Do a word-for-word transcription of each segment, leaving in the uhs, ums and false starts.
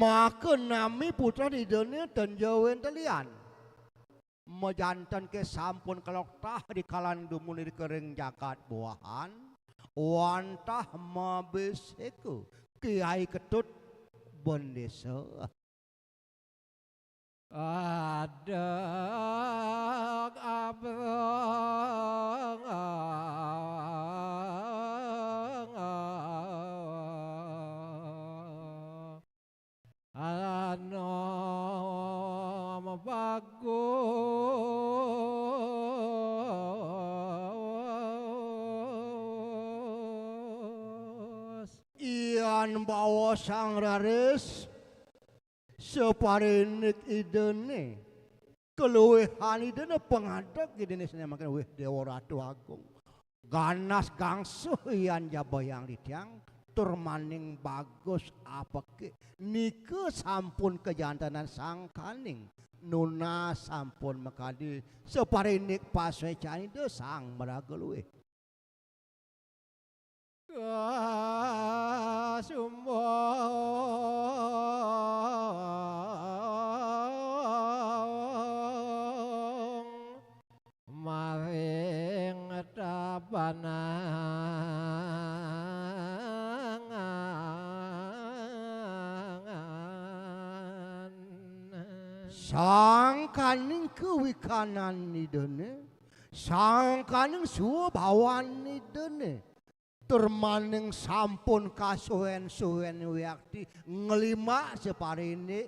Maka nami putran Idané ten ja wénten lian. Majanten ké sampun kaloktah rikalaning dumun ring jagat Boahan, wantah mabisika Kiai Ketut Bendésa. Adeg abeng anom bagus. Yan baosang raris, saparinik Idané, kaluihan Idané, pangadeg Idané sané mangkin, wih Déwa Ratu Agung. Ganas gangsuh yan jaba Hyang Titiang, tur maning bagus apekik. Nika sampun kajantenan sangkaning nunas sampun makadi saparinik pasuécan Ida Sang Maraga Luih. Kasumbung maring Tabanangan. Sangkaning kawikanan Idané, sangkaning swabawan Idané, tur maning sampun kasuhén-suhén wiakti nglimbak saparinik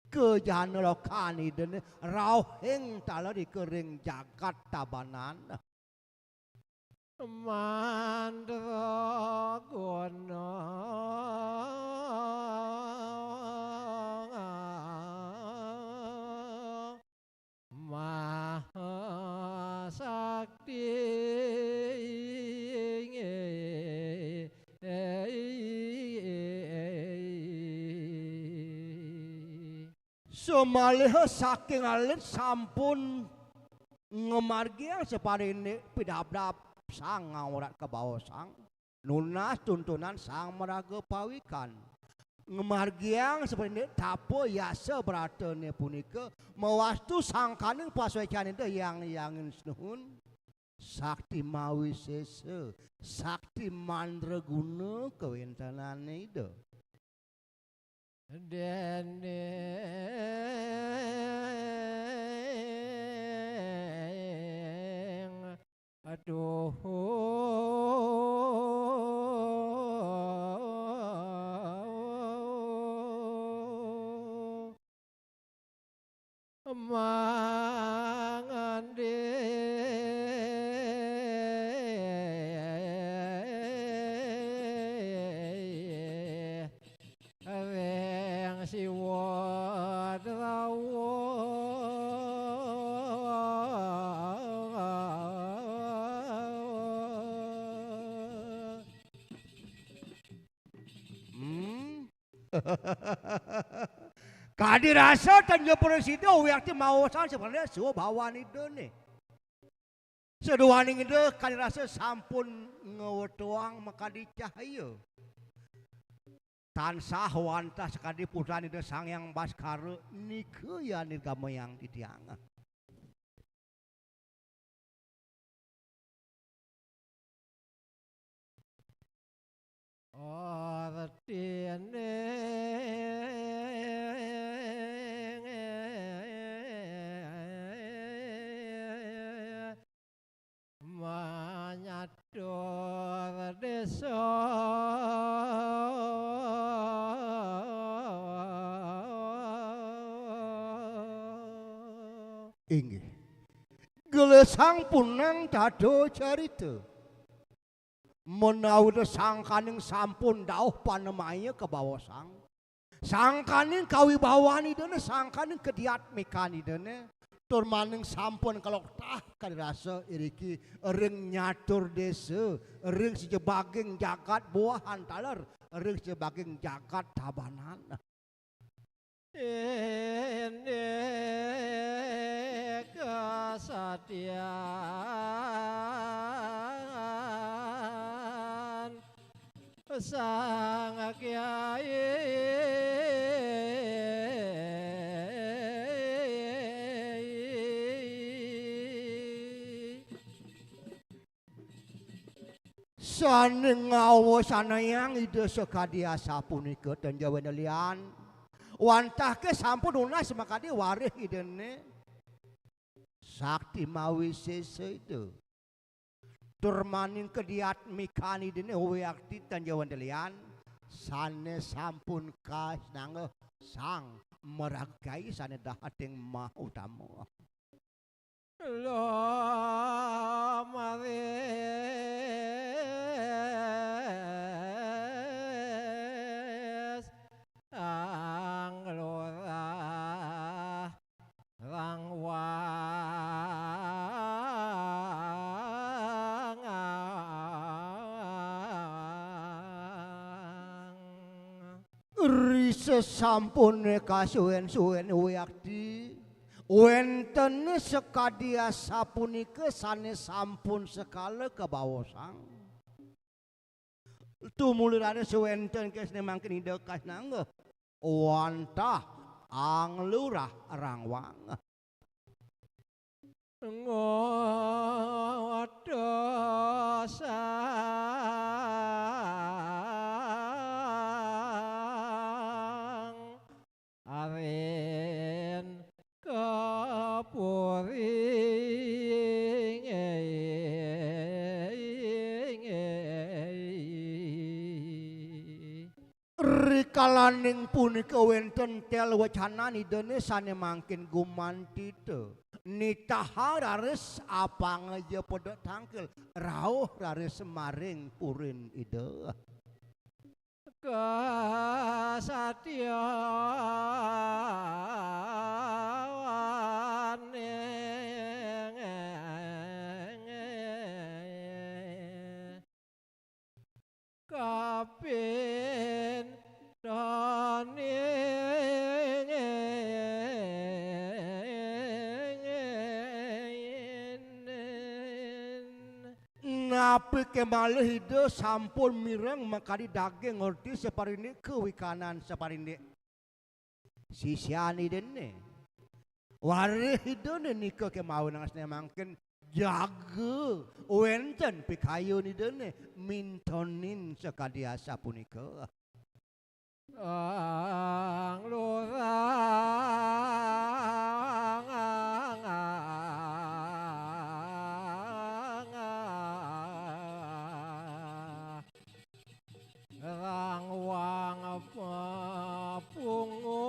kajana lokan Idané, rauhing taler ring jagat Tabanan. Mandraguna Maha Sakti. Samaliha saking alit sampun ngamargiang saparinik pidabdab Sang Ngawrat kabaosang, nunas tuntunan Sang Maraga Pawikan. Ngamargiang saparinik tapa yasa bratané punika, mawastu sangkaning pasuécan Ida Hyang Hyangin Sinuhun, sakti mawisésa, sakti mandraguna kawéntenané Ida. Déning aduh mangandih ring Siwa Drawa. Hmm. Kadi rasa ten ja prasida wiakti maosang saparinik swabawan Idané. Saduaning Ida kadi rasa sampun ngwetuang makadi cahya. Tansah wantah sakadi putran Ida Sang Hyang Baskara nika yan nirgamayang titiang. Artiné manyatur désa. Inggih. Gelisang punang tada carita. Menawi sangkaning sampun dauh panemaya kabaosang, sangkaning kawibawan Idané, sangkaning kadiatmikan Idané, tur maning sampun kaloktah kadi rasa iriki ring nyatur désa, ring sajebaging jagat Boahan taler, ring sajebaging jagat Tabanan. Indik kasatian Sang Kyai. Sané ngawasanayang Ida sakadi asapunika ten ja wénten lian. Wantah ké sampun nunas makadi warih Idané sakti mawisésa Ida. Tur maning kadiatmikan Idané wiakti ten ja wénten lian sané sampun kasinanggeh sang maraga sané dahating mautama. Lumaris ang lurah rangwangang. Ri sasampuné kasuwén-suwén wiakti, wénten sakadi asapunika sané sampun sekala kabaosang. Tumulirané sawénten kesné mangkin Ida kasinanggeh wantah anglurah rangwang. Ngodosang arin kapuring. Rikalaning punika wénten tel wecanan Idané sané mangkin gumantita. Nitahang raris apang ja pedek tangkil, rauh raris maring purin Ida. Kasatiawaning kapintoning. Napiké malih Ida sampun mireng makadi daging roti saparindik kawikanan saparindik sisian Idané. Warih Idané nika kemawinan sané mangkin jaga wénten pikayun Idané mintonin sakadi asapunika. Ang lurang rangwang mapungu.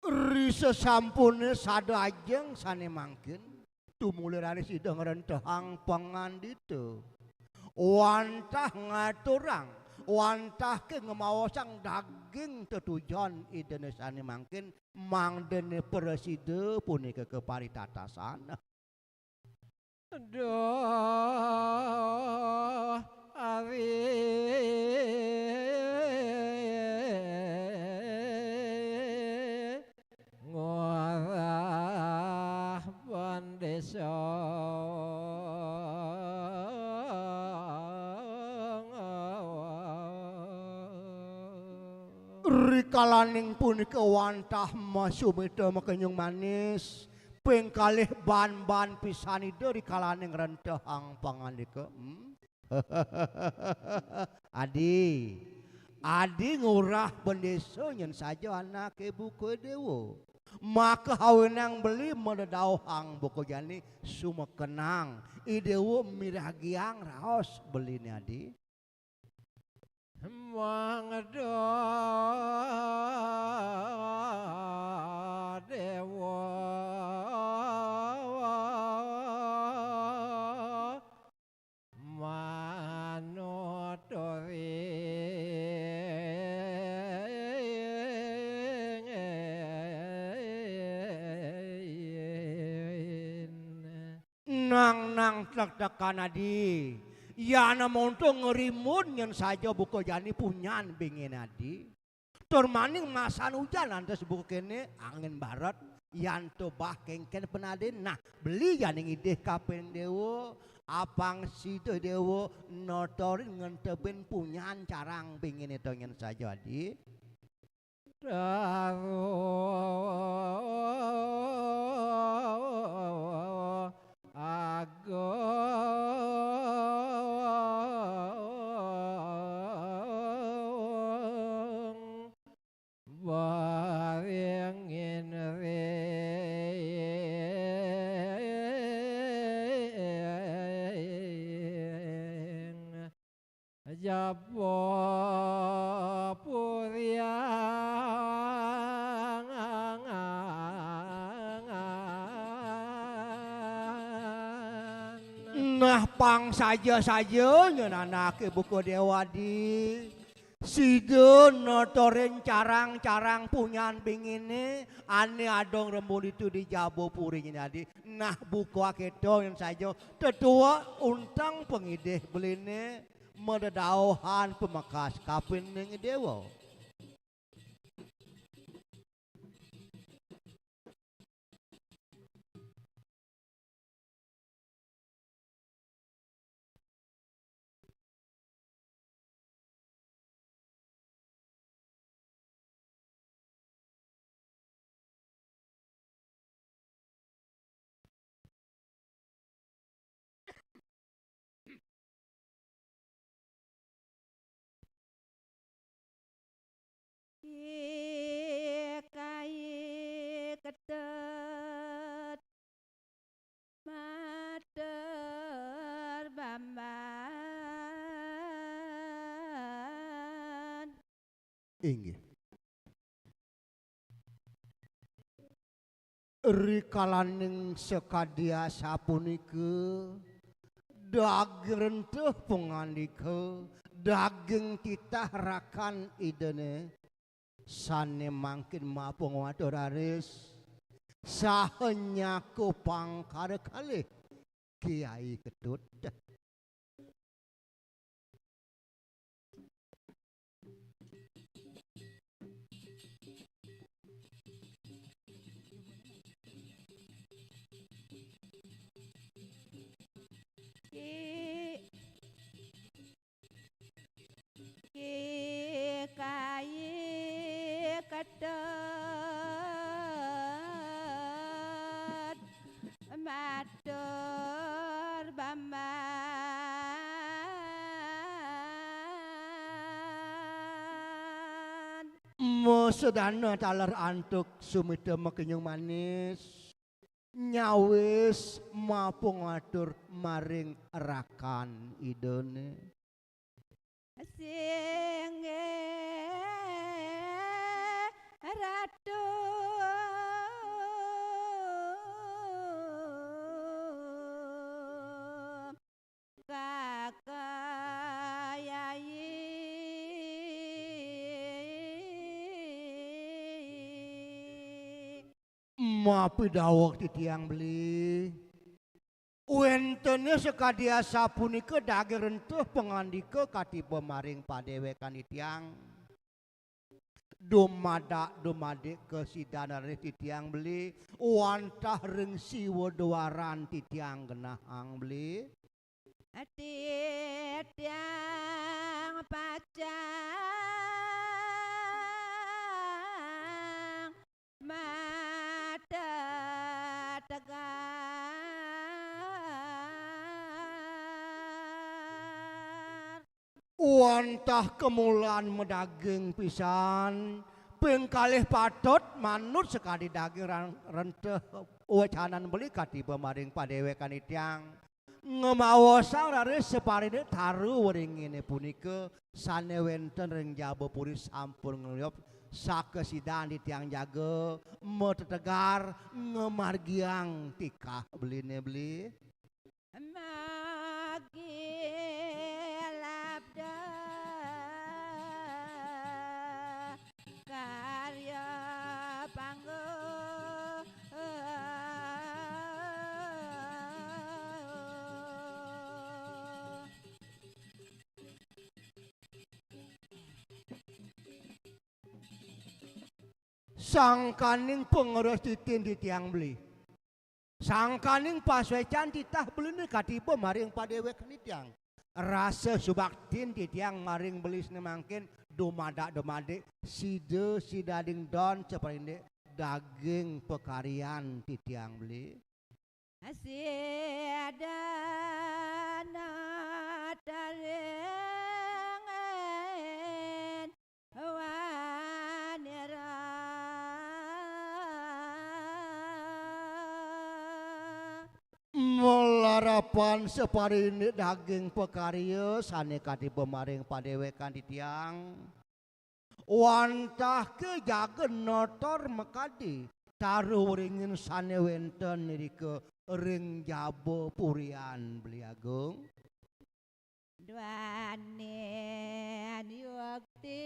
Ri sasampuné sada ajeng sané mangkin, tumuli raris Ida ngrentehang pangandita. Wantah ngaturang, wantah ké ngemaosang daging tetujon Idané sané mangkin, mangdané prasida punika kaparitatasan. Duh, ari ngurah bendésa. Rikalaning punika wantah masumita makenyung manis, ping kalih ban-ban pisan Ida rikalaning ngrentehang pangandika. Hmm? Adi, adi ngurah bendésa nyén saja anaké buka Déwa. Maka awinang beli madadauhang buka jani sumekenang. I Déwa miragiang raos beliné adi. Mangda Déwa manuturing. Nang, nang, tek-tekan adi. Yan monto ngrimun nyén saja buka jani punyan bingin adi. Tur maning masan ujan lantas buka kéné angin baret, yan to bah kénkén penadin. Nah, beli jani ngidih kaping Déwa, apang sida Déwa notorin ngentebin punyan carang bingin to nyén saja adi. Taruh Jaba puriang. Nah, pang saja-saja nyen anake buka Dewadi. Sida nata ring carang-carang punyan bingine ane adong rembun ditu di jaba purine adi. Nah, buka kita nyen saja tetuek unteng pangidih beline. Madedauhan pamekas kapining dewa. Ki kai ketet mater bamban. Inggih. Rikalaning sakadi asapunika, daging renteh pangandika, daging titah rakan Idane, sane mangkin mapanguwasa raris, saha nyakupang kalih Kiai Ketut. Ki, ki kai ketet matur bamban. Masedana taler antuk sumita makenyung manis, nyawis mapangatur maring rakan Idane. Singgih Ratu Kakayai. Mapidaweg titiang beli. Wénténé sakadi asapunika daging renteh pangandika katiba maring padéwékan titiang. Dumadak-dumadik kasidan raris titiang beli, wantah ring siwa duaran titiang genahang beli. Titiang pacang matetegar. Wantah kamulan madaging pisan, ping kalih patut manut sakadi daging ran-, renteh wecanan beli katiba maring padéwékan titiang. Ngemaosang raris sapariné taru weringiné punika sané wénten ring jaba puri sampun ngliup sakasidan titiang jaga matetegar ngamargiang tikah beliné beli. Magi labda karya panggung. Sangkaning pangrereh titin titiang beli. Sangkaning pasuécan titah beliné katiba maring padéwékan titiang. Rasa subaktin titiang maring beli sané mangkin dumadak-dumadik sida sidading don saparindik daging pakaryan titiang beli. Sidana taringan wanira. Mula Harapan sapariné daging pakarya sané katiba maring padéwékan titiang. Wantah ké jaga notor makadi taru wringin sané wénten irika ring jaba purian Beli Agung. Dwanin yukti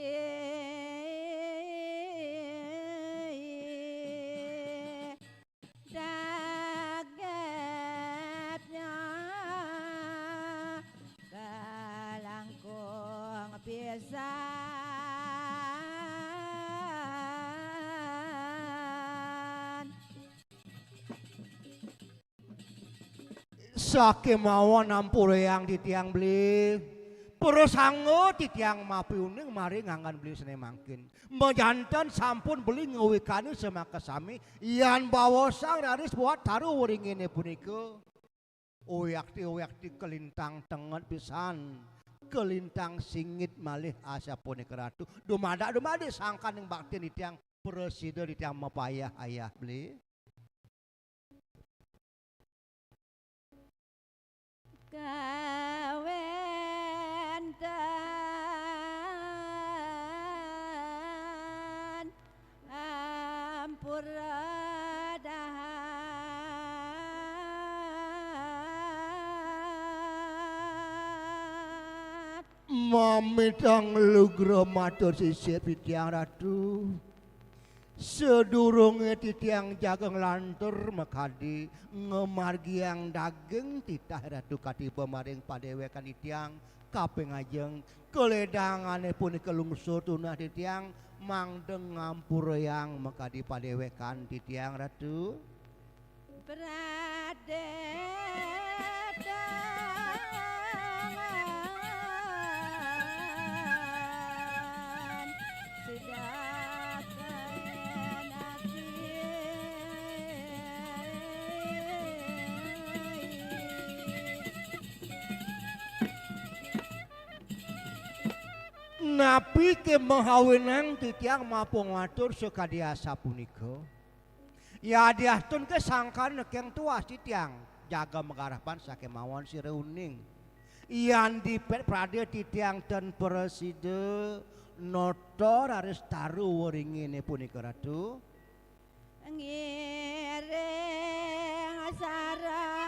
dagatnya kalangkung pisan. Sakémaon ampurayang titiang Beli. Prasangga titiang mapiuning maring anggan Beli sané mangkin. Majanten sampun Beli ngawikanin samakasami, yan baosang raris buat taru wringiné punika. Uyakti-uyakti kalintang tenget pisan, kalintang singit malih asapunika Ratu. Dumadak-dumadik sangkaning baktin titiang prasida titiang mapayah-ayah Beli. Kawéntenan ampura dahat. Mamitang lugra matur sisip titiang Ratu. Sadurungé titiang jaga nglantur makadi ngamargiang daging titah Ratu katiba maring padéwékan titiang, kaping ajeng kalédangané punika lungsur tunah titiang mangda ngampurayang makadi padéwékan titiang Ratu. Pradedangan sida kaénati. Napi ké mahawinang titiang mapangatur sakadi asapunika? Yadiastun ké sangkan nekeng tuas titiang jaga magarapan sakémaon sira uning. Yan dipét pradé titiang ten prasida nata raris taru wringiné punika Ratu. Ngiring sareng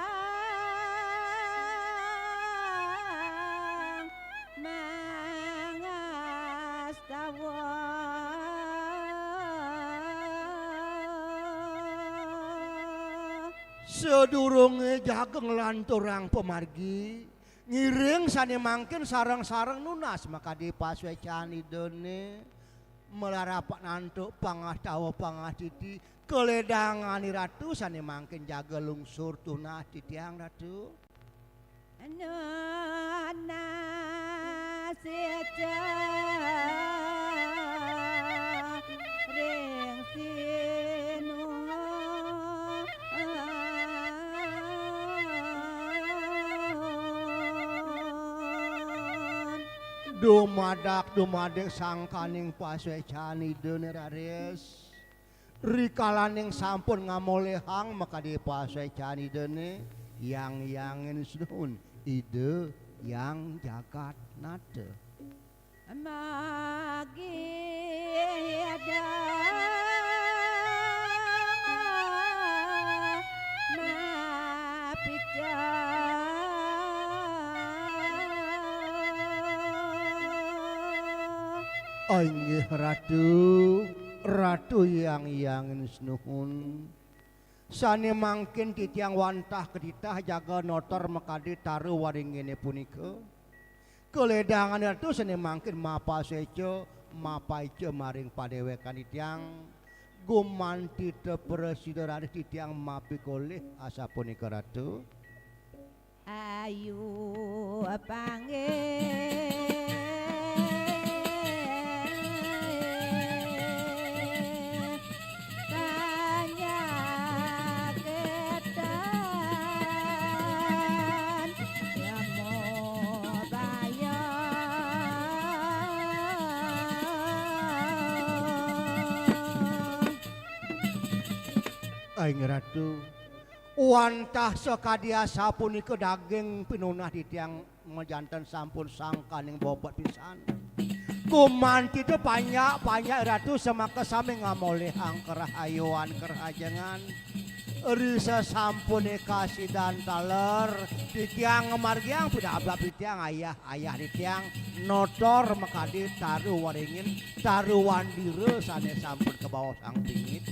mangastawa. Sadurungé jaga nglanturang pamargi, ngiring sané mangkin sareng-sareng nunas makadi pasuécan Idané, malarapan antuk pangastawa pangastiti, kalédangané Ratu sané mangkin jaga lungsur tunah titiang Ratu. Nunas ica ring Sinuhun. Dumadak dumadik sangkaning pasuécan Idané raris. Rikalaning sampun ngamolihang makadi pasuécan Idané, Hyang Hyangin Sinuhun, Ida Hyang Jagat Nata. Magidang mapica. Inggih Ratu, Ratu Hyang Hyangin Sinuhun. Sané mangkin titiang wantah katitah jaga notor makadi taru waringiné punika. Kalédangan Ratu sané mangkin mapasuéca, mapaica maring padéwékan titiang. Gumanti ta prasida raris titiang mapikolih asapunika Ratu. Ayu panggih panyakitan lemo baya. Aing Ratu, Wantah sakadi asapunika daging pinunah titiang majanten sampun sangkaning bobot pisan. Gumanti te panjak-panjak Ratu samaka sami ngamolihang karahayuan karahajengan. Ri sasampune kasidan taler, titiang ngamargiang pidabdab titiang ayah-ayah titiang notor makadi Taru Waringin, Taru Wandira sane sampun kabaosang pingit.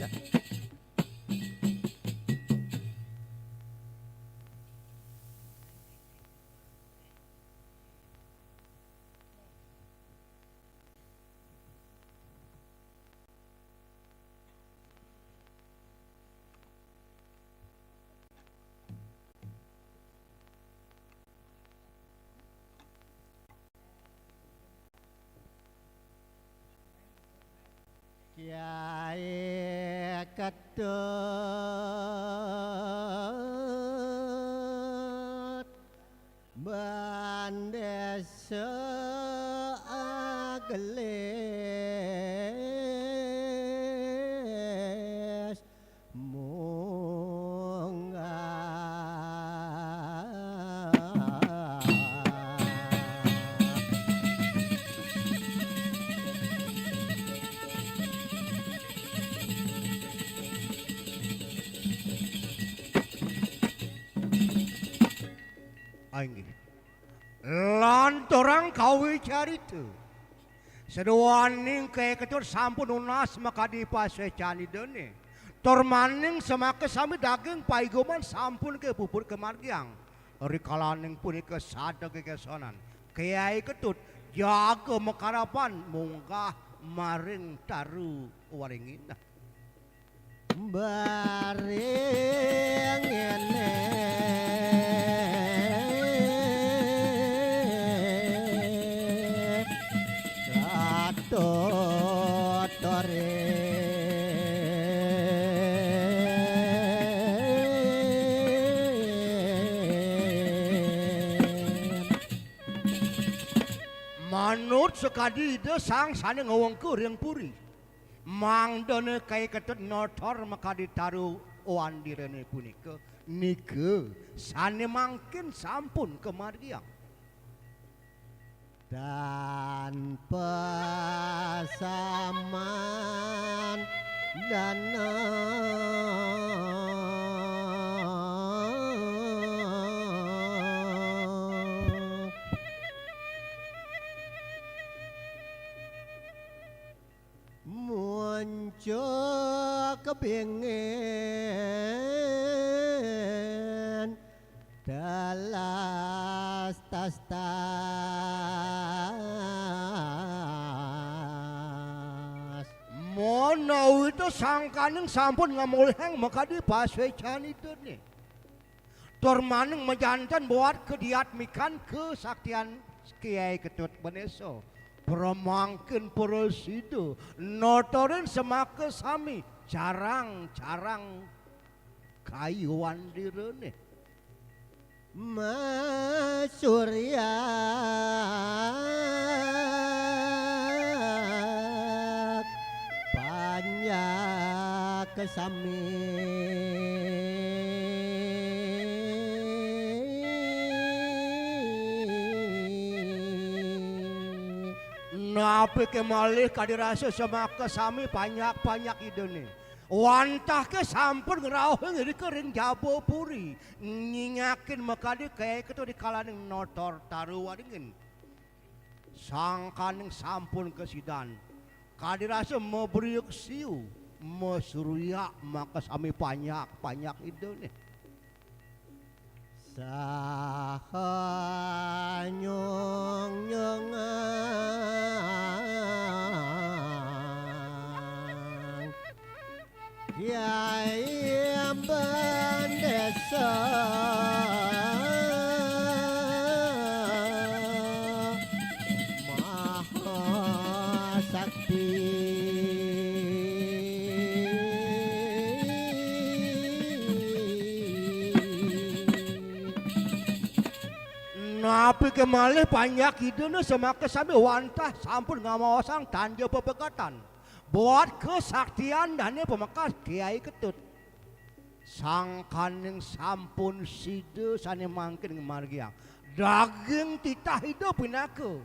Kyai Ketut Bandesa Agelis Munggah. Inggih. Lanturang kawicarita. Saduaning Kyai Ketut sampun nunas makadi pasuecan Idane. Tur maning samaka sami daging paigoman sampun kapuput kamargiang. Rikalaning punika sada gegesonan. Kyai Ketut jaga makarapan munggah maring Taru Waringin. Baring ngene katutore. Manut sakadi Ida Sang Sane Ngawengka ring puri. Mangdane Kyai Ketut notor makadi Taru Wandirane punika, nika sane mangkin sampun kamargiang. Tanpa saman dana. Muncuk kebingin telas tas-tas. Menawi to sangkaning sampun ngamolihang makadi pasuecan Idane. Tur maning majanten buat kadiatmikan kasaktian Kyai Ketut Bandesa. Pramangkin prasida notorin samaka sami carang-carang kayuan direne. Masuryak panjak sami. Napi kemalih kadi rasa semaka sami panjak-panjak Idane. Wantah ke sampun ngrauhing irika ring jaba puri, nyingakin makadi Kyai Ketut dikalaning notor Taru Waringin. Sangkaning sampun kasidan, kadi rasa mabriuk siu, masuryak makasami panjak-panjak Idane. Saha nyong-nyongang Kyai Bandesa Maha Sakti. Napi kemalih panjak Idane semaka sami wantah sampun ngamaosang tanja pepegetan. Buat kesaktian dane pamekas Kyai Ketut. Sangkaning sampun sida sane mangkin ngamargiang daging titah Ida pinaka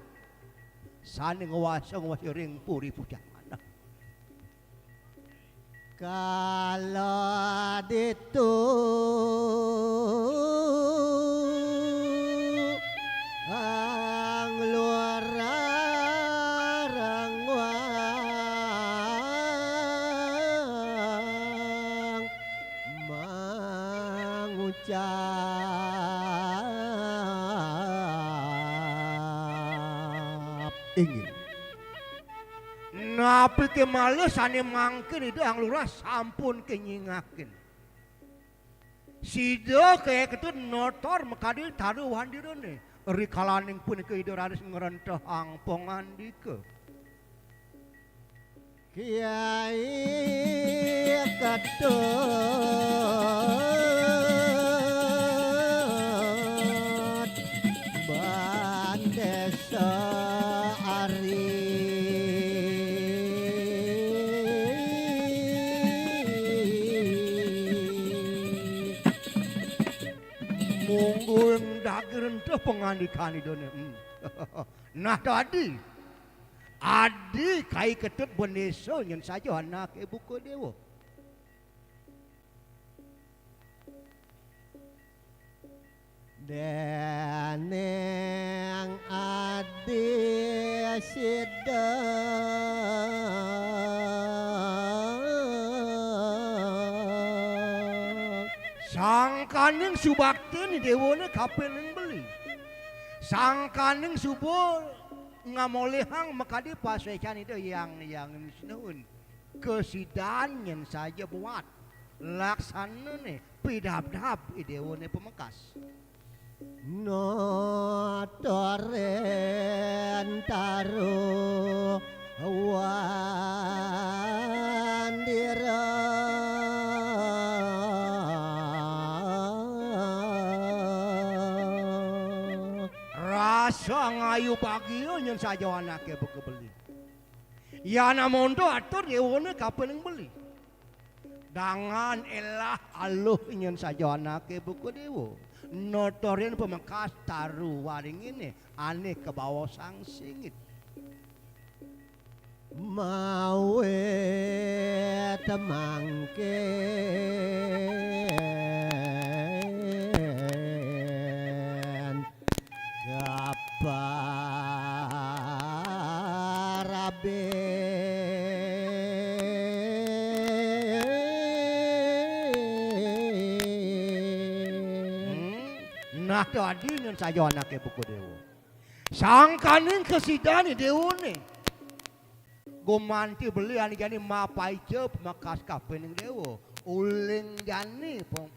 sane ngwasa-ngwasa ring puri pujangan. Kala ditu Ang Lurah Rengwang mangucap. Inggih. Napi ke malih sane mangkin Ida Ang Lurah sampun kenyingakin. Sida kaya Ketut notor makadi taru wandirane. Rikalaning punika Ida raris ngrentehang pangandika. Kiai Ketut Bandesa Ari. Mungguing daging renteh pangandikan Idane. Hmm. Nah, dadi adi kai Ketut Bandesa nyen saja anake buka dewa. Dening adi sida. Sangkaning subaktin dewane kapining beli. Sangkaning suba ngamolihang makadi pasuecan Ida Hyang Hyang Nuun. Kasidan nyen saja buat. Laksanane pidabdab idewane pamekas. Notoren taru wandira. Rasa ngayu bagia nyen saja anake buka beli. Yana monto atur dewane kapining beli. Dangan elah aluh nyen saja anake buka dewa. Notorin pamekas taru waringine ane kabaosang singit. Mawe temangkin Kaparabe. Hmm. Nah, dadi nyen saja anake buka dewa. Sangkaning kasidane dewane. Gumanti beli ane jani mapaica pamekas kapining dewa. Uling jani pem-,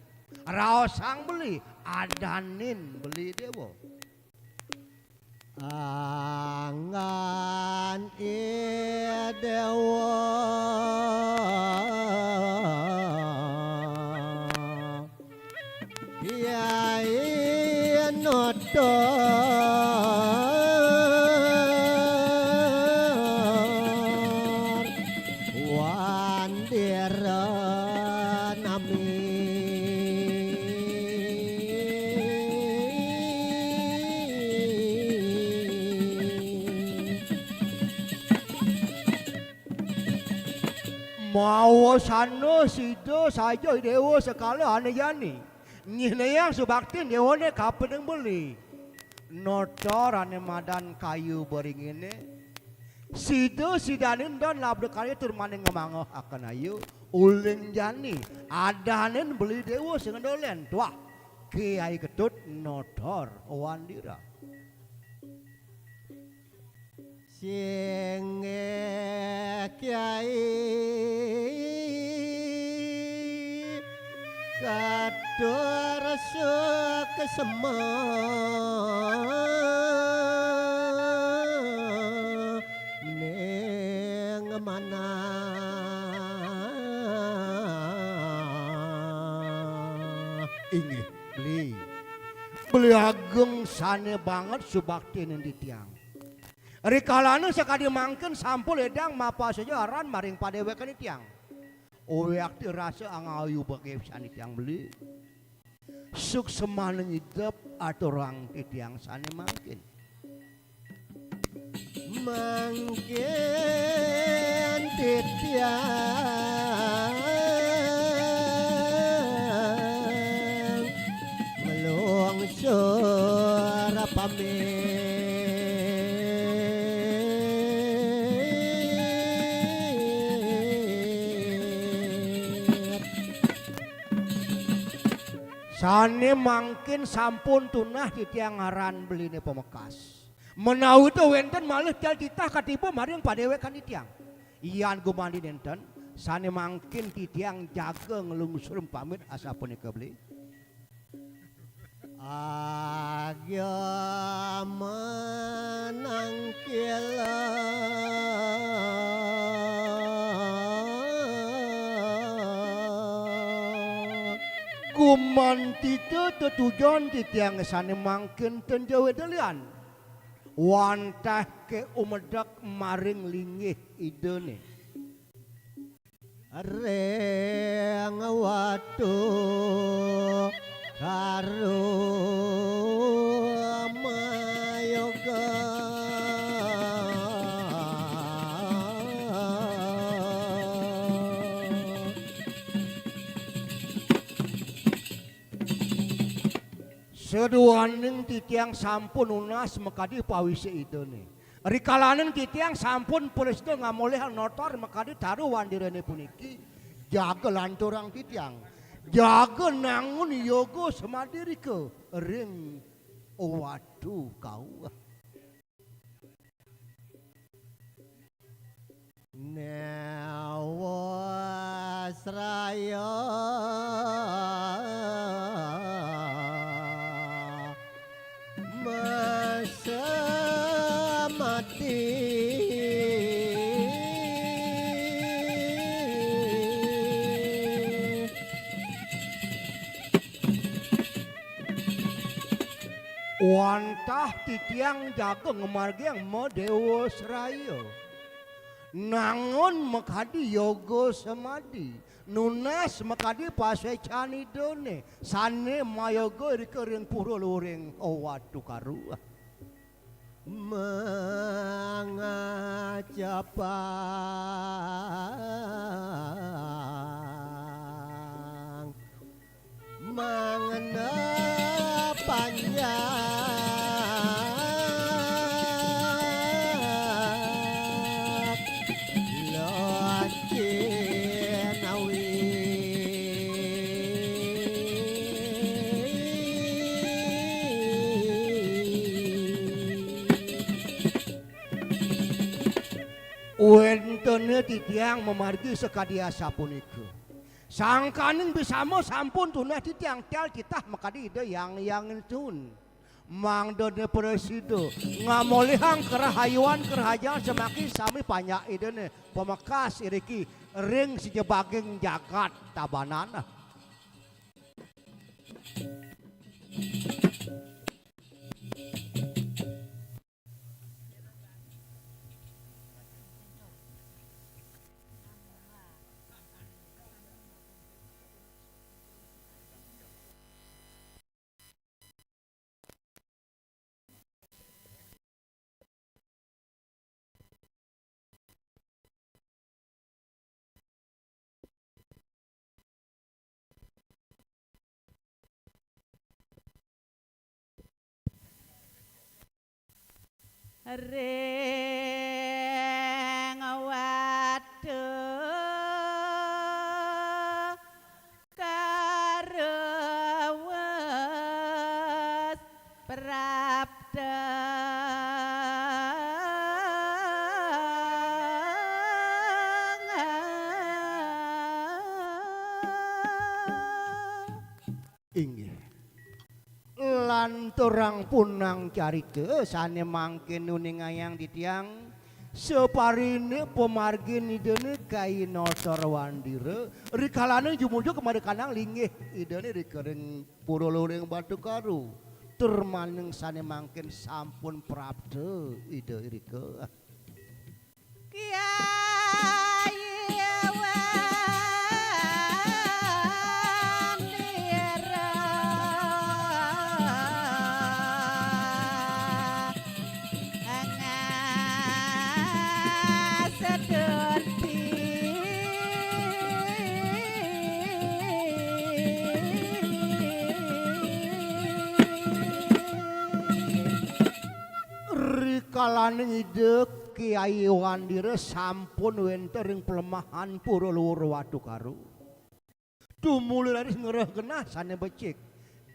raosang beli, adanin beli dewa. Anggan i dewa. Yai notor wandira nami. Mawasana sida saja dewa sekala ane jani. Nyihnayang subaktin dewane kapining beli. Notor ane madan kayu beringine. Sida sidanin don labda karya tur mane ngamangeh akan ayu. Uling jani. Adanin beli dewa sing ndolen. Tuah. Kiai Ketut notor wandira. Singgih Kyai katur suksma ning manah. Inggih, beli. Beli ageng sane banget subakti ning titiang. Rikalane sakadi mangkin sampun ledang mapasaja aran maring padewekane tiang. Owéakti rasa angayu bagé pisan titiang beli. Suksmaning idep aturang titiang sané mangkin. Mangkin titiang nglungsur pamit. Sané mangkin sampun tunah titiang ngaran beliné pamekas. Menawi ta wénten malih tiang titah katiba maring padéwékan titiang. Yan gumanti nénten, sané mangkin titiang jaga nglungsur pamit asapunika beli. Agya manangkila. Gumanti ta tetujon titiang sané mangkin ten ja wéda lian. Wantah ké umedek maring linggih Idané. Ring Watu Karu Mayoga. Saduaning titiang sampun nunas makadi pawisé Idané. Rikalaning titiang sampun prasida ngamolihang notor makadi taru wandirané puniki, jaga lanturang titiang. Jaga nangun yoga samadi rika ring Watu Kauh. Néwasraya masamadi. Wantah titiang jaga ngamargiang madéwasraya. Nangun makadi yoga samadi, nunas makadi pasuécan Idané, sané mayoga irika ring pura luhuring Watu Karu. Mangajapang mangena panjak locinawi. Wénten titiang mamargi sakadi asapunika. Sangkaning bisama sampun tunah titiang tial titah makadi Ida Hyang Hyang Sun. Mangdané prasida ngamolihang karahayuan karahajengan samangkin sami panjak Idané pamekas iriki ring sajebaging jagat Tabanan. Ring Watu Karu wus prapta. Inggih. Lanturang punang carita sané mangkin uningayang titiang, sapariné pamargin Idané kai notor wandira, rikalaning jumujug madekanang linggih Idané rika ring pura luhuring Batu Karu. Tur maning sané mangkin sampun prapta Ida irika. Kyai Wah. Kalaning Ida Kyai Wandira sampun wénten ring pelemahan Pura Luhur Watu Karu. Tumuli raris ngrereh genah sané becik.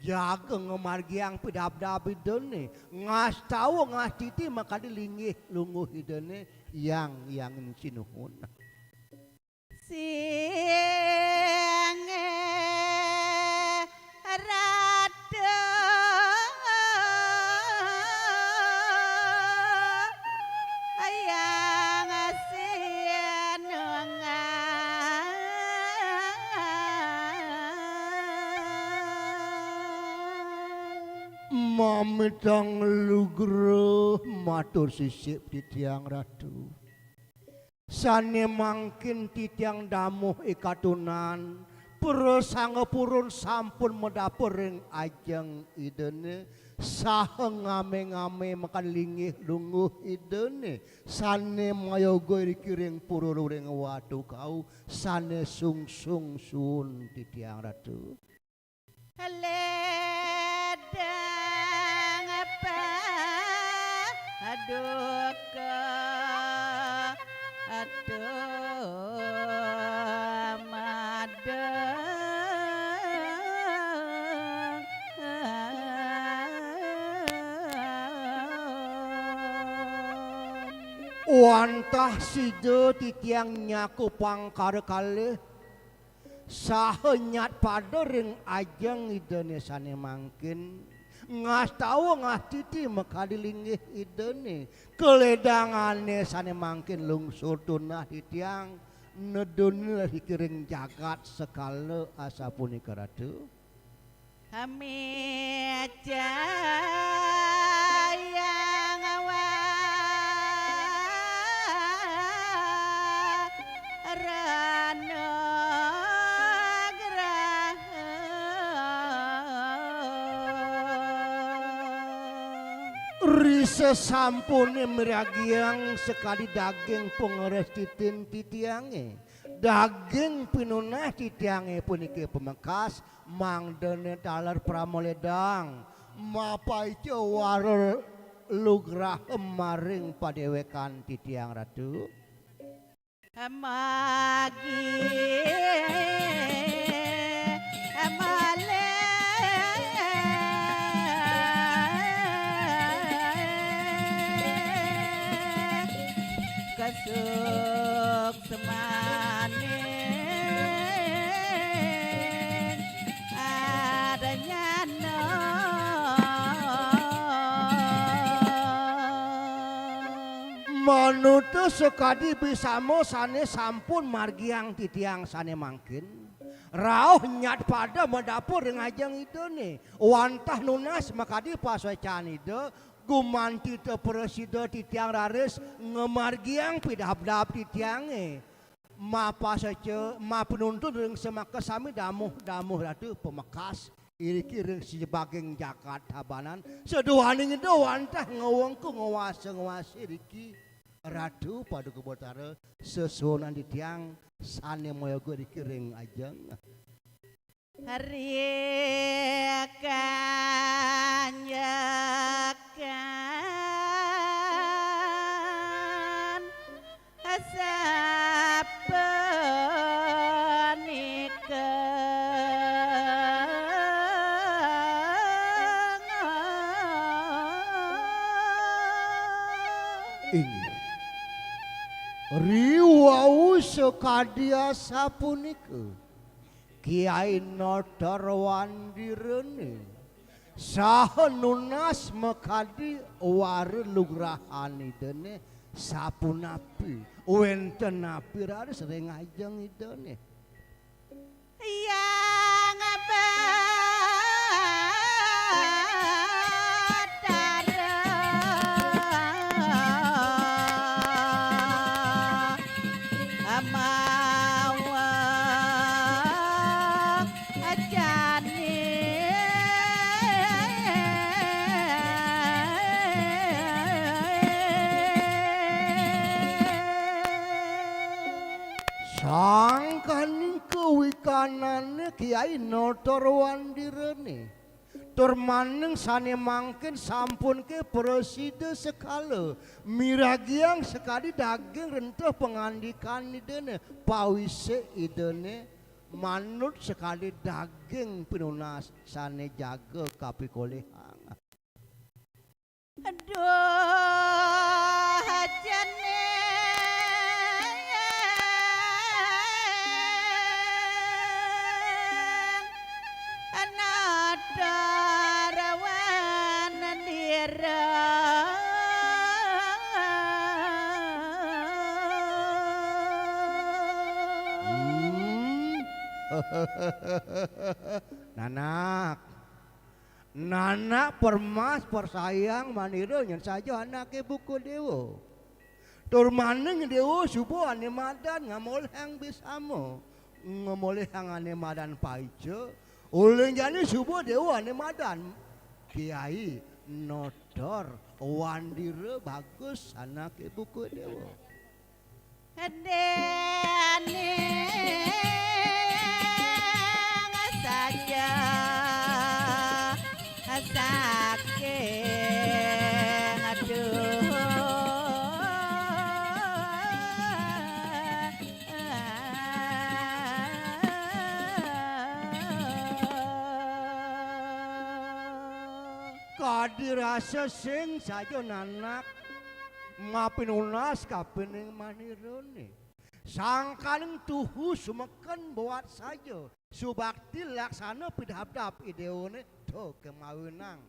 Jaga ngamargiang pidabdab Idané, ngastawa ngastiti makadi linggih lungguh Idané, Hyang Hyang Sinuhun. Singgih Ratu Hyang Sinungan. Mamitang lugra matur sisip titiang Ratu. Sané mangkin titiang damuh ikatunan, prasangga purun sampun madapur ring ajeng Idané, saha ngamé-ngamé makan linggih lungguh Idané, sané mayoga iriki ring pura luring watu kau, sané sungsung suun titiang Ratu. Ledang paduka tumadeng. Wantah sida titiang nyakupang kara kalih, saha nyat pada ring ajeng Idané sané mangkin, ngastawa ngastiti makadi linggih Idané, kaledangané sané mangkin lungsur tunah titiang, nedun ring jagat sekala asapunika Ratu. Amicayang waranagraha. Risasampuné miragiang sakadi daging pangrestitin titiangé. Daging pinunas titiangé puniki pamekas, mangdané taler pramaledang, mapaica wara lugraha maring padéwékan titiang Ratu. Magi malih kasuksmaning adnyana. Manutuh sakadi bisama sané sampun margiang titiang sané mangkin, rauh nyat pada madapur ring ajeng Idané. Wantah nunas makadi pasuécan Ida, gumanti ta prasida titiang raris ngamargiang pidabdab titiangé. Mapasaca, mapinuntun ring semaka sami damuh-damuh Ratu pamekas, iriki ring sajebaging jagat Tabanan, saduaning Ida wantah ngwengku ngwasa-ngwasi riki Ratu Paduka Batara, sesuunan titiang sané mayoga riki ring ajeng. Rikanjekan sapunika. Inggih. Riwau sakadi asapunika. Kyai Nata Rwandirané saha nunas makadi wara lugrahan Idané sapunapi, wénten napi raris ring ajeng Idané. Hyang Batara mawa jani. Sangkaning kawikanane Kyai Nata Rwandirané. Tur maning sane mangkin sampun ke prasida sekala miragiang sakadi daging rentah pangandikan Idane, pawise Idane manut sakadi daging pinunas sane jaga kapikolihang. Aduh, jane. Anadarawan dira. Hmm. Nanak. Nanak permas persayang manira nyen saja anake buka dewa. Tur maning dewa suba ane madan ngamolihang bisama, ngamolihang ane madan paica, ulih jani suba dewa ane madan Kiai Notor Wandira Bagus anake buka dewa. Dening saja saking duhur. Kadi rasa sing saja nanak mapinunas kapining manirane. Sangkaning tuhu sumeken buat saja subakti laksana pidabdab idewane to kemawinang.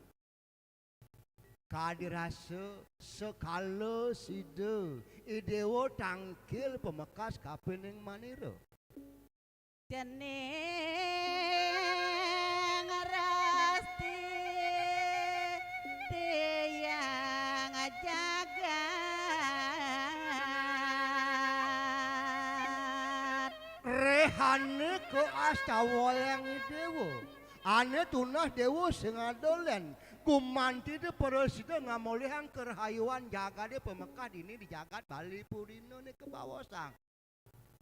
Kadi rasa sekala sida idewa tangkil pamekas kapining manira. Dening rasti tiang jagat. Rehane keastawa yang idewa. Ane tunah dewa sing adolen. Gumanti de prasida ngamolihang kerahayuan jagade pamekas dini di jagat Bali Purina ne kebawasang.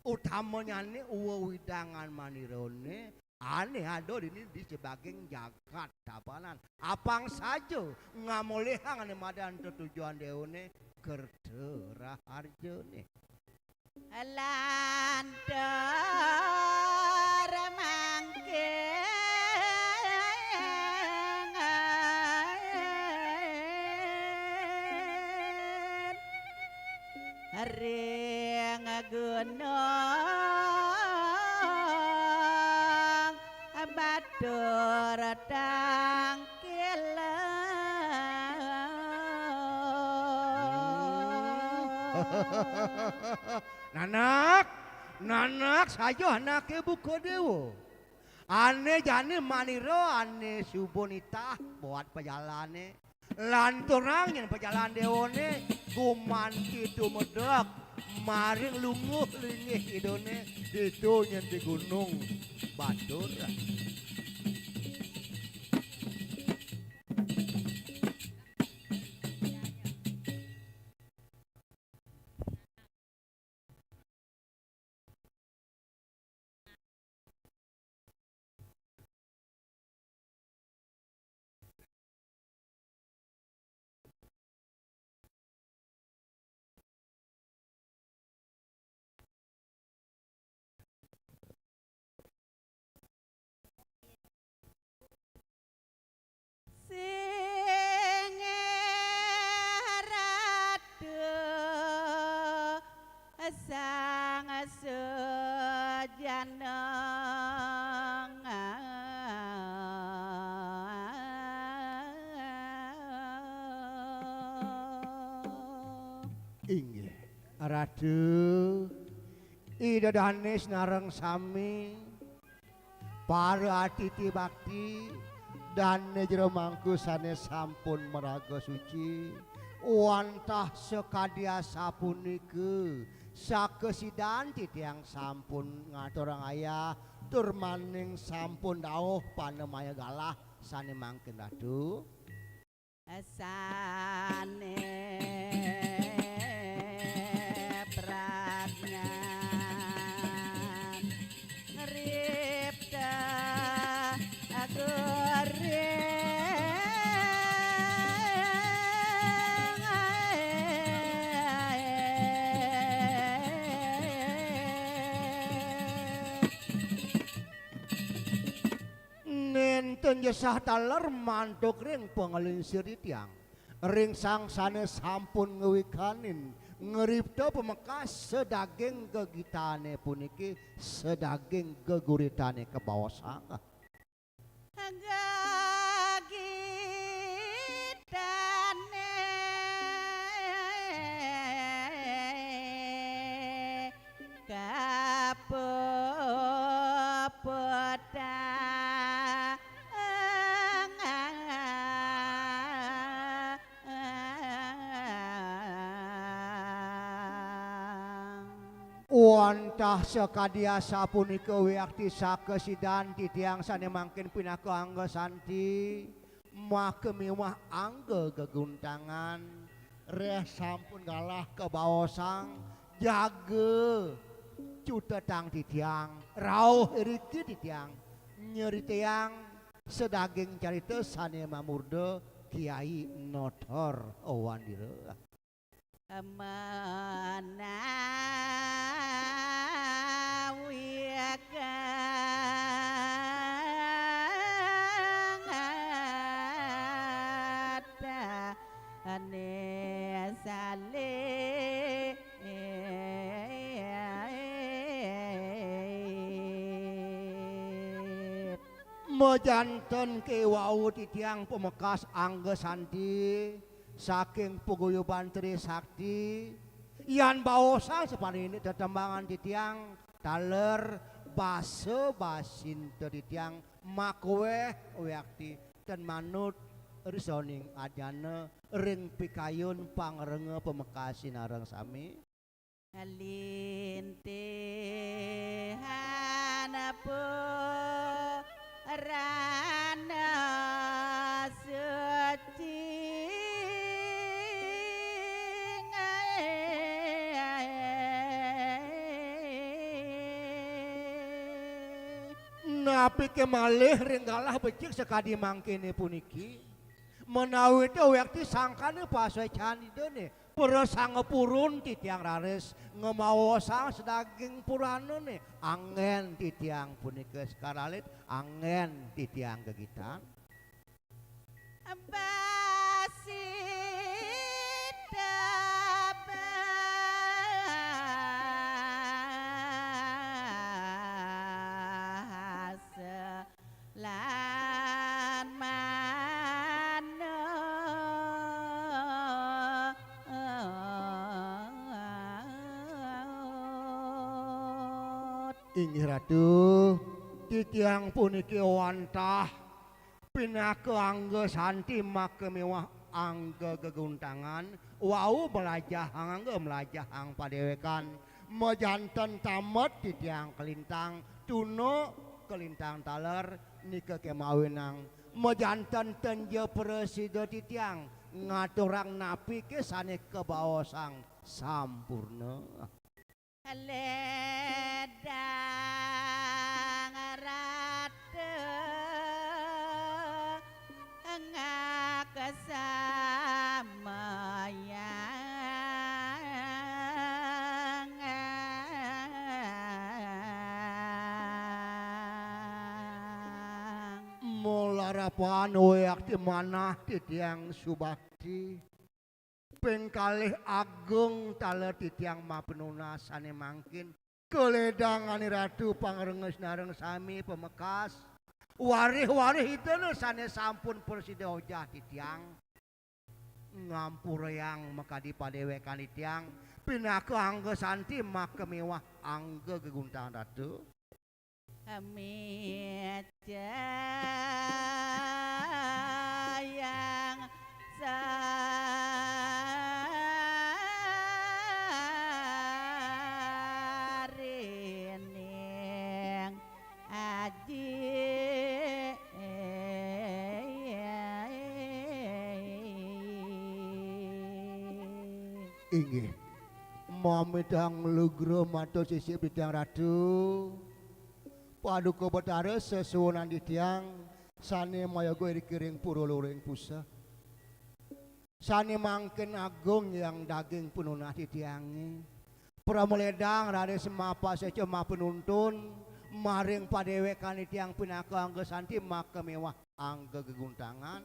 Utamanyane wewidangan manirane ane ada dini di sebaging jagat Tabanan. Apang saja ngamolihang ane madan tetujuan dewane kerta raharjane. Lantur mangkin ring gunung batur tangkil. Nanak, nanak saja anake buka dewa. Ane jani manira ane suba nitah buat pajalane. Lanturang nyen pajalan dewane gumanti tumedek maring lungguh linggih idane ditu nyen di gunung batur. Sing ratu sang sujana. Inggih, Ratu, Ida Danis nareng sami, para atiti bakti, dane jero mangku sane sampun maraga suci, wantah sakadi asapunika, sakesidan titiang sampun ngaturang ayah, tur maning sampun dauh panemaya galah sane mangkin Ratu. Sane pradnyan ngripta gurih. Ten jesah taler mantuk ring pangelingsir titiang. Ring sang sane sampun ngwikanin ngripta pamekas sadaging gegitane puniki, sadaging geguritane kabaosang. Gegitane kapuputang. Wantah sakadi asapunika wiakti sakasidan titiang sane mangkin pinaka angga santi, maka miwah angga geguntangan, reh sampun galah kabaosang, jaga cutetang titiang, rauh iriki titiang, nyeritayang sadaging carita sane mamurda Kiai Notor Wandira. Menawi kang ane salib. Majanten kewau titiang pamekas angga santi saking paguyuban Trisakti, yan baosang sapanini tetembangan titiang taler basa basinta titiang makweh wiakti ten manut risoning ajana ring pikayun pangrenga pamekasin areng sami. Lintihan purana suci. Napike malih ring galah becik sakadi mangkene puniki? Menawi ta wiakti sangkane pasuecan Idane, prasangapurun titiang raris ngemaosang sadaging puranane, anggen titiang punika sekaralit, anggen titiang gegitan. Basi tebas lan manut. Inggih Ratu, titiang puniki wantah pinaka angga santi maka miwah angga geguntangan, wau mlajahang angga mlajahang padewekan, majanten tamet titiang kalintang, tuna kalintang taler, nika kemawinang majanten tenja prasida titiang ngaturang napike sane kabaosang sampurna. Ledang ratu ngaksamayang. Malarapan wiakti manah titiang subakti. Ping kalih agung taler titiang mapinunas sane mangkin. Kaledangane Ratu pangrenga sinareng sami pamekas. Warih-warih Idane sane sampun prasida ojah titiang. Ngampurayang makadi padewekan titiang. Pinaka angga santi maka miwah angga geguntangan Ratu. Micayang sarining aji. Inggih. Mamitang lugra matur sisip titiang Ratu. Paduka Betara sesuunan titiang sane mayoga iriki ring Pura Luring Puseh. Sane mangkin agung yang daging pinunas titiange. Pramaledang raris mapaseca mapinuntun, Maring padéwékan titiang pinaka angga santi maka miwah angga geguntangan.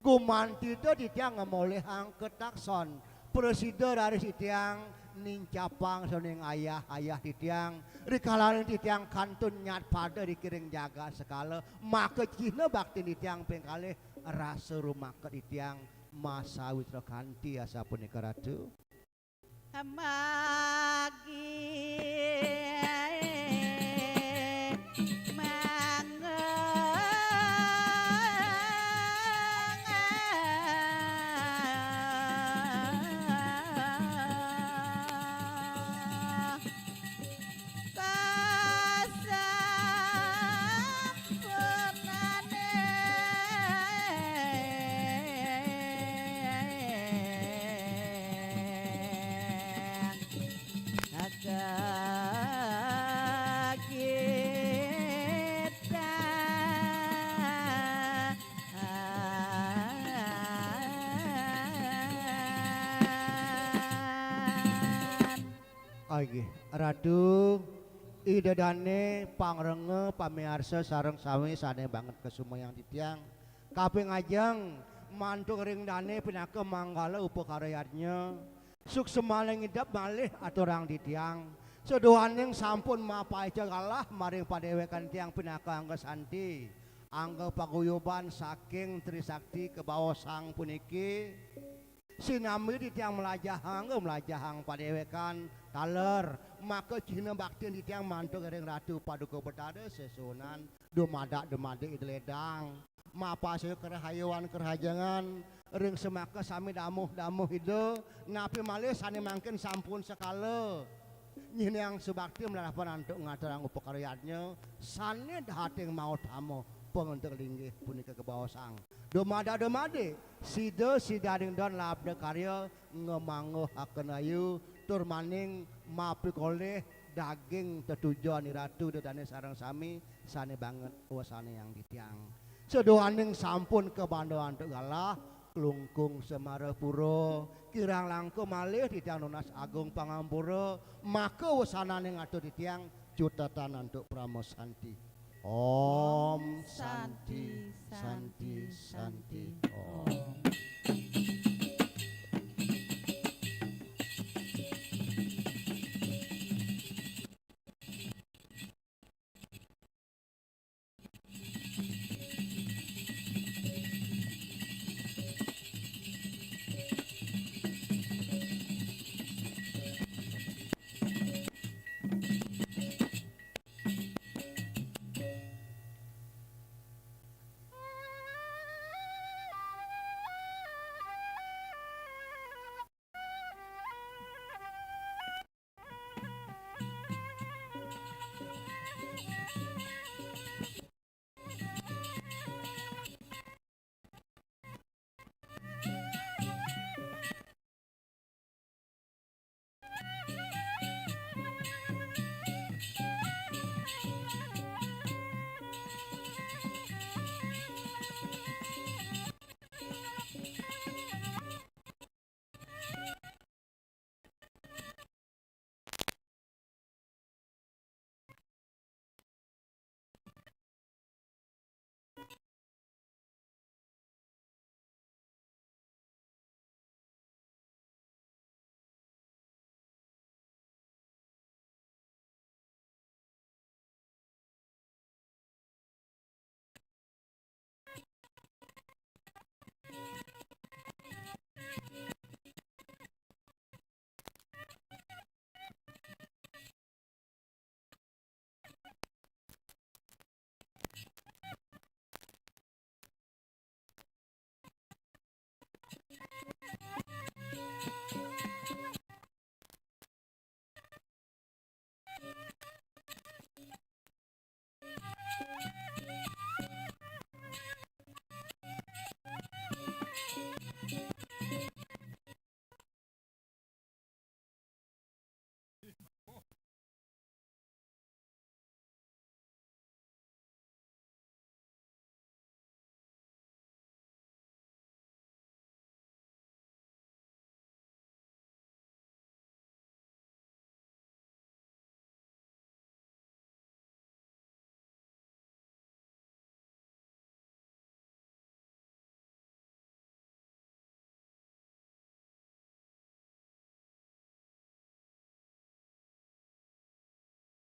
Gumanti titiang ngamolihang katakson. Prasida raris titiang nincapang saning ayah-ayah titiang. Rikalaning titiang kantun nyat pada ring jagat sekala, maka cihna baktin titiang ping kalih rasa rumaket titiang masawitra kanti asapunika Ratu. Magi mangga Inggih, Ratu, Ida Dané, pangrengga, pamiarsa sareng sami sané banget kasumayang titiang. Kaping ajeng, mantuk ring dané pinaka manggala upakara yadnya. Suksmaning idep malih aturang titiang. Saduaning sampun mapaica galah maring padéwékan titiang pinaka angga santi, angga paguyuban saking Trisakti kabaosang puniki. Sinambi titiang mlajahang, mlajahang padéwékan taler, maka cihna baktin titiang mantuk ring Ratu Paduka Betara sesuunan dumadak-dumadik Ida Ledang. Mapasaya karahayuan karahajengan ring semaka sami damuh-damuh Ida, napi malih sané mangkin sampun sekala nyinahang subakti malarapan antuk ngaturang upakara yadnya, sané dahating mautama pangentek linggih punika kabaosang. Dumadak-dumadik, sida-sidaning don labda karya ngamangguhaken ayu tur maning mapikolih daging tetujon Iratu Ida Dané sareng sami sané banget wasanayang titiang. Saduaning sampun kabanda antuk galah, klungkung Semarapura, kirang langkung malih titiang nunas agung pangampura, maka wasananing atur titiang cutetan antuk parama santi. Om Santi.